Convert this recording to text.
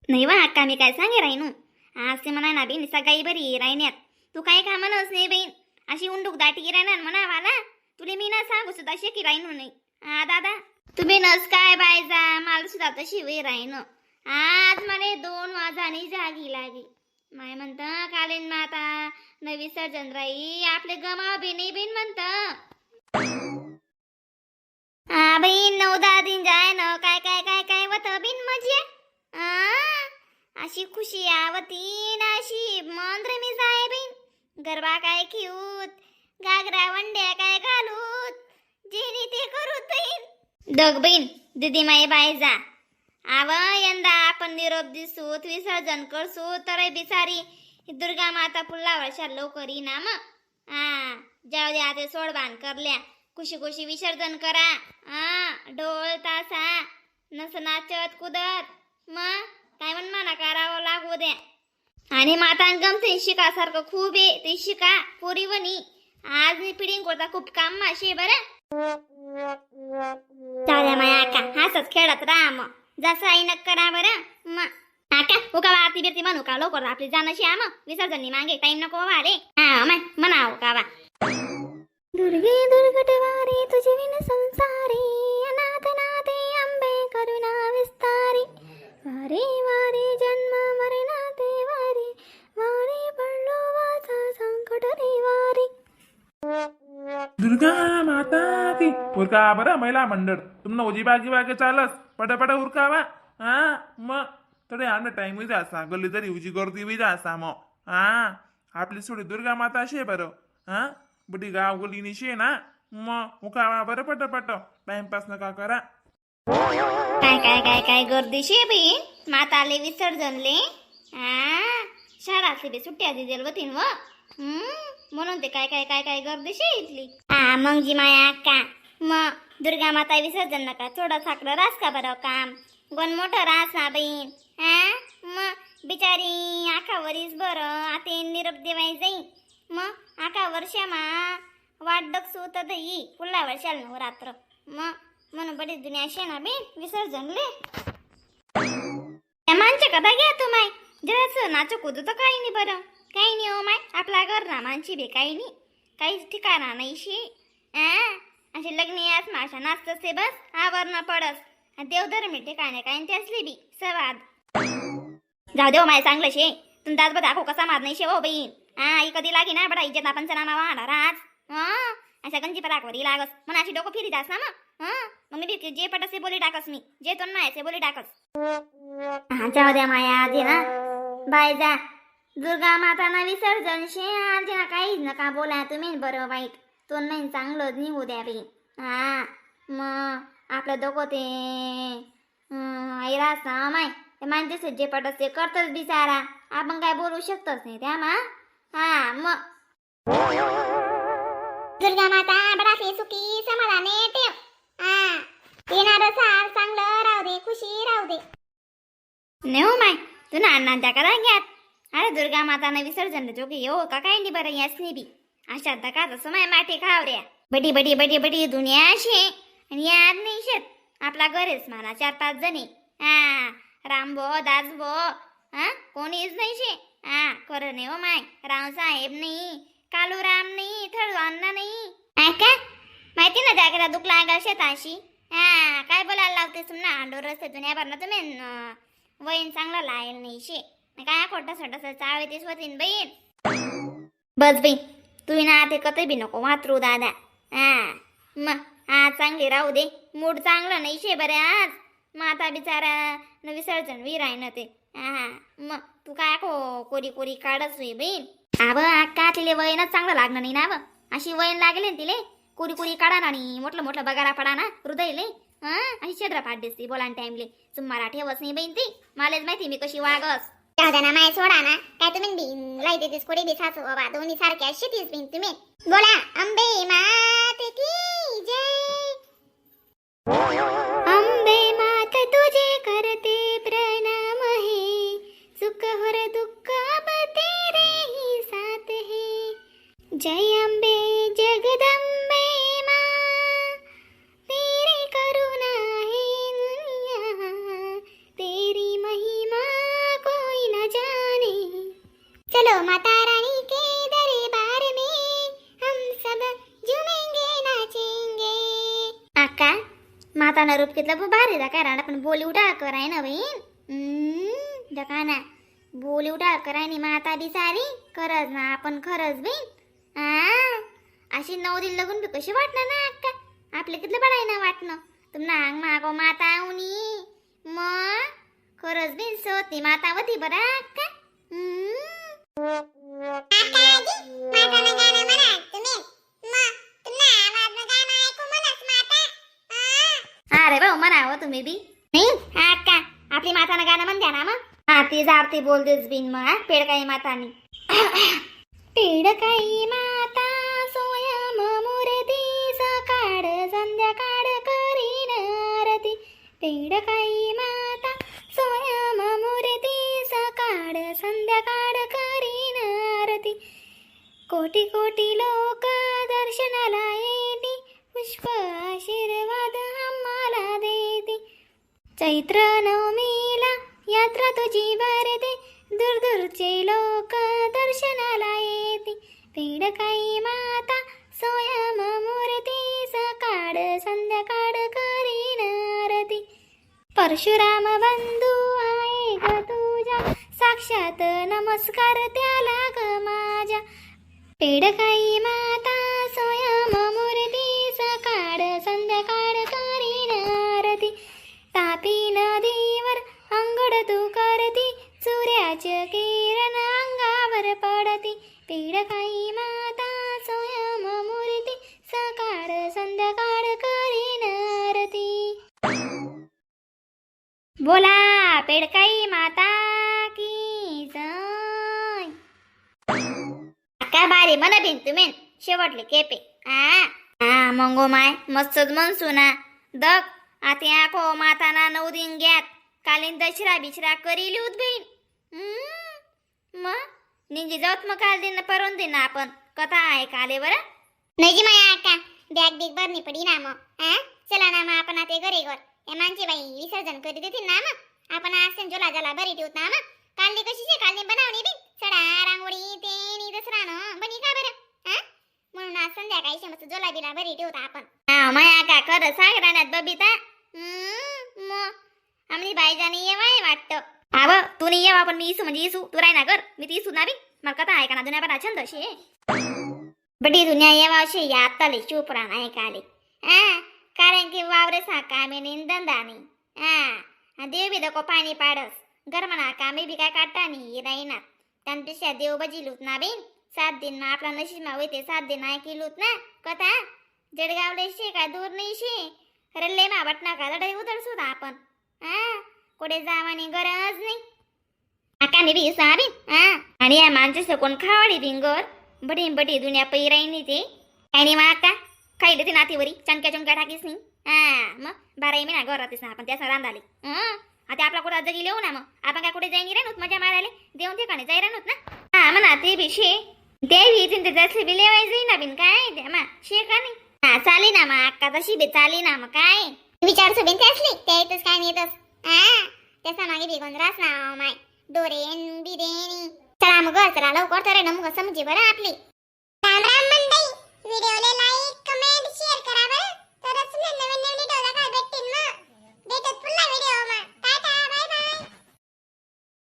नाही वा अक्का, मी काय सांगे राहीनू. आज ते म्हणा ना बहीण सकाळी बरी राहिण्यात तू काय का म्हणस नाही बहीण. अशी उंडूक दाटी राहणार म्हणा वाला तुले मी ना सांगू सुद्धा शेकी राहीनू नाही. हा दादा, तुम्ही नस काय बायजा, मला सुद्धा तशी वे राहीन. आज मला 2 वाजाने जागी लागी. माय म्हणत कालीन माता न विसर्जन राई आपले गमा बी नाही बिन म्हणत. हा बहीण 9-10 दिन जाय न काय काय काय काय वत बिन मजा. अशी खुशी आवती ना अशी मंद्र मी जाय बहीण. गरबा काय खेऊत, घागरा वंड्या काय घालूत, जेनी ते करूत बहीण. दग बहीण दीदी माई बाय जा. आव यंदा आपण निरोप दिसूत विसर्जन करसू तर बिचारी दुर्गा माता पुल्ला वर्षा लवकर येईना मग. हा जाऊ द्या ते सोडबान करल्या, खुशी खुशी विसर्जन करा. हा ढोल तासा नस नाचत कुदत मग काय म्हण म्हणा करावं लागू द्या. आणि माता गमते शिकासारखं खूप आहे ते शिका पोरी वनी. आज मी पिढीं करता खूप काम माशी बरं. चालेल माया आका, हसत खेळत राहा मग. जसं आई नक करा बरं मग. आका उका आरती बिरती म्हणू का लवकर आपली जाणं आ मग विसर्जन मागे टाइम नको वाले. हा माय म्हणाव का वा. दुर्गे दुर्गट वारे तुझे विन संसारे, अनाथ नाथे अंबे करुणा विस्तारे. वारे वारे जन्म मरणाते वारे वारे पडलो वाचा संकट रे वारे. दुर्गा माता की. उरका बरं महिला मंडळ, तुमना उजी बागी बागे चालस, पटापट उरकावा. हा मग थोडे आमना टाइम बी असा गल्ली तरी उजी गर्दी बी असा मग. हा आपली सोडी दुर्गा माता शे बरं. हा बडी गाव गल्ली शे ना मग उकावा बरं पटापट, टाइमपास नका करा. काय काय काय काय गर्दी शे बहीण माताले विसर्जनले. हा शहरातली बी सुट्ट्या दिदेल वतीन व म्हणून ते काय काय काय काय गर्दी शे इथली. हा मग जी माया अक्का मग दुर्गा माता विसर्जन नका थोडं साकडं रास का बरं काम गण मोठं रास ना बहीण. हा मग बिचारी आखा वरीस बरं आता निरोप देवाय जाई मग आखा वर्षामा वाट डकसू तर दही पुढल्या वर्षाला नवरात्र मग म्हणून बरीच दुनिया शे ना बी विसर्जनले. त्या माणसं कदा घ्या तू माय जरासं नाचो कुदू तर काही नाही बरं. काही नाही हो माय, आपला घर ना मानशी बी काही नाही, काहीच ठिकाणा नाही शी. आ असे लग्न यास माशा नाचतसे ते बस आवरण पडस आणि देवधर्मी ठिकाणे काही ते असली बी सवाद. जाऊ देव माय चांगलं शे तुम दास दाखव कसा मार नाही शे हो बहीण. हा आई कधी लागी ना बडा इज्जत आपण नामा वाहणार आज. हा अशा गंजी पराकवरी लागस म्हणून अशी डोकं फिरी जास ना मग. हा मग मी बी जे पटस ते बोली टाकस, मी जे तो नाही ते बोली टाकस. हा जाऊ द्या माया आधी ना बाय जा दुर्गा माताना विसर्जन शे आज ना काहीच नका बोला तुम्ही बरं वाईट तो नाही चांगलं निघू द्या बाई. हा मग आपलं दोघं ते आई रास ना माय ते माणसे जे पटस ते करतच बिचारा, आपण काय बोलू शकतोच नाही त्या मा. हा मग दुर्गा माता बडासे सुखी समाधाने ठेव. हा येणार साल चांगलं राहू दे, खुशी राहू दे. नाही हो माय तू ना अण्णा त्या करा घ्यात. अरे दुर्गा मातानं विसर्जन जोगे येऊ का काय नाही बरं यासनी बी अशा का तसं माय माठी खावऱ्या बडी बडी बडी बडी दुनिया अशी आणि याद नाही शेत आपला घरेच म्हणा 4-5 जणी. हा रामभो दासभो हा कोणीच नाही शे. हा खरं नाही हो माय, रावसाहेब नाही, कालू राम नाही, थळू अण्णा नाही. का माहिती ना जागेला दुख लागल शेताशी. हा काय बोलायला लावते तुमना आंडोर रस्ते दुनिया भर ना तुम्ही वहीन चांगला लायल नाही शे. काय खोटं सोटं चावे तेच होतीन बहीण. बस बाई तू ना ते कते बी नको वातरू दादा. हा मग हा चांगली राहू दे, मूड चांगलं नाही शे बरे आज माता बिचारा न विसर्जन वीर ना ते. हा मग तू काय को कोरी कोरी काढच होई बहीण. आव अक्का तिले वयनच चांगलं लागणार नाही ना व अशी वयन लागले ना तिले कोरी कोरी काढा ना आणि मोठलं मोठलं बगारा पडा ना हृदयले. हा अशी छेद्रा पाठ दिसती बोला टाइमले तुम्हाला ठेवच नाही बहीण ती, मलाच माहिती मी कशी वागस. जाऊ द्या ना माय सोडा ना, काय तुम्ही बी लाई देतीस कोडी बी सासू बाबा दोन्ही सारख्या शेतीस बिन तुम्ही. बोला अंबे माते की जय. अंबे मात तुझे करते प्रणाम हे, सुख हर दुःख अब तेरे ही साथ है. जय अंबे जगदंबे माँ, तेरी करुणा है दुनिया, तेरी महिमा चलो माता रानी के दरबार में हम सब झूमेंगे नाचेंगे. अक्का, माताना रूप कितलं भारी काय राणा, पण बोली उठा कराय ना बहीण. दका ना बोली उठा कराय नी माता बी सारी. खरंच ना, आपण खरंच बहीण. हा, अशी 9 दिन लगून बी कशी वाटणार ना अक्का? आपले कितलं बडाय ना वाटणं तुमना अंग मागो माता उनी. मग खरंच बिन सती माता होती बरं अक्का. काकाजी, मातानं गाणं म्हणा तुम्ही. मग तुमना आवाज गाणं ऐकू म्हणस माता. हा. अरे भाऊ, म्हणावं तुम्ही बी नाही. हा अक्का, आपली मातानं गाणं म्हण द्या ना मग. हा, ती आरती बोलतेच बिन मग. हा, पेडकाई मातानी. पेडकाई माता सोयम मूर्ती, सकाळ संध्याकाळ करीन आरती. पेडकाई माता सोयम मूर्ती, सकाळ संध्याकाळ करीन आरती. कोटी कोटी लोक दर्शनाला येते, पुष्प आशीर्वाद आम्हाला देते. चैत्र नवमीला यात्रा तुझी भरते, दूरदूरचे लोक दर्शनाला येते. पेडकाई माता सोयम मूर्ती, सकाळ संध्याकाळ करीन आरती. परशुराम बंधू आहे ग तुझ्या, साक्षात नमस्कार त्याला ग माझ्या. पेडकाई माता स्वयं मूर्ती, सकाळ संध्याकाळ करीन आरती. तापी नदीवर अंघोळ तू करती, सूर्याचे किरण अंगावर पडती. पेडकाई माता स्वयं मूर्ती, सकाळ संध्याकाळ करीन आरती. बोला पेडकाई माता की जय. काय भारी म्हणा बिन तुम्ही शेवटले केपे. आ हा, मंगो माय, मस्तच म्हणसू ना. दग आता आखो माताना 9 दिन ग्यात, कालीन दशरा बिशरा करी लिहूत बहीण. मग निंगी जाऊत मग काल दिन परवून दिन आपण कथा आहे काले बरं. नाही जी माया अक्का, बॅग बिग भरणी पडी ना मग. हा, चला ना मग आपण आता घरी घर. या मानची बाई विसर्जन करी देतील ना मग. आपण आज जोला झाला बरी ठेवत ना मग. कालनी कशी शे, कालनी बनवणी बी सडा रांगोळी ते नी दसरा न बनी का बरं. हा, म्हणून आज संध्याकाळी शे मस्त जोला बिला बरी ठेवता आपण. हा माया का, खरं सांग रानात बबिता. मग आमनी बाईजानी येवाय वाटतं. आव तू नाही येवा, पण मी इसू म्हणजे इसू. तू राय ना कर, मी ती इसू ना बी. मला कथा आहे का ना दुनिया पण छंद अशी बडी दुनिया येवा अशी या आत्ताले चूप राहणार आहे काले. हा, कारण की वावरे सा कामे नाही, धंदा नाही. हा, देव बी दको पाणी पाडस, गरमना कामे बी काय काढता नाही राहीना. त्यांपेक्षा देव बजिलूत ना बेन. 7 दिन मा आपला नशीब मा होते, 7 दिन ऐकिलूत ना कथा. जळगावले शे काय दूर नाही शे, रल्ले मा बटना का लढाई उतरसू सुद्धा आपण. हा, कुठे जावानी गरज नाही. आका बी सारी. हा, आणि या माणसाचं कोण खावाडी बिंगर बडी बडी दुनिया पै राहिनी ते काय नाही. मा का खायले ते नातीवरी चणक्या चुनक्या टाकीस नाही. हा, मग 12ही महिना घरातच ना आपण त्यास रांधाले. हं, आता आपला कुठं जगी लिहू ना मग. आपण काय कुठे जाईन राहणूत मजा मारायला, देऊन ठिकाणी जाई राहणूत ना. हा म्हणा, ते बी शे देवी चिंते जसले बी लेवायचं ना बिन काय द्या मा शे का नाही. हा, चाली ना मग अक्का, तशी बी चाली ना मग काय. विचारसो बिन त्यासली त्या येतच काय नाही येतच. हा, त्याचा मागे बी गोंधळाच ना माय डोरेन बिरेनी. चला मग, चला लवकर तर मग समजी बरं आपली. राम राम मंडई, व्हिडिओले.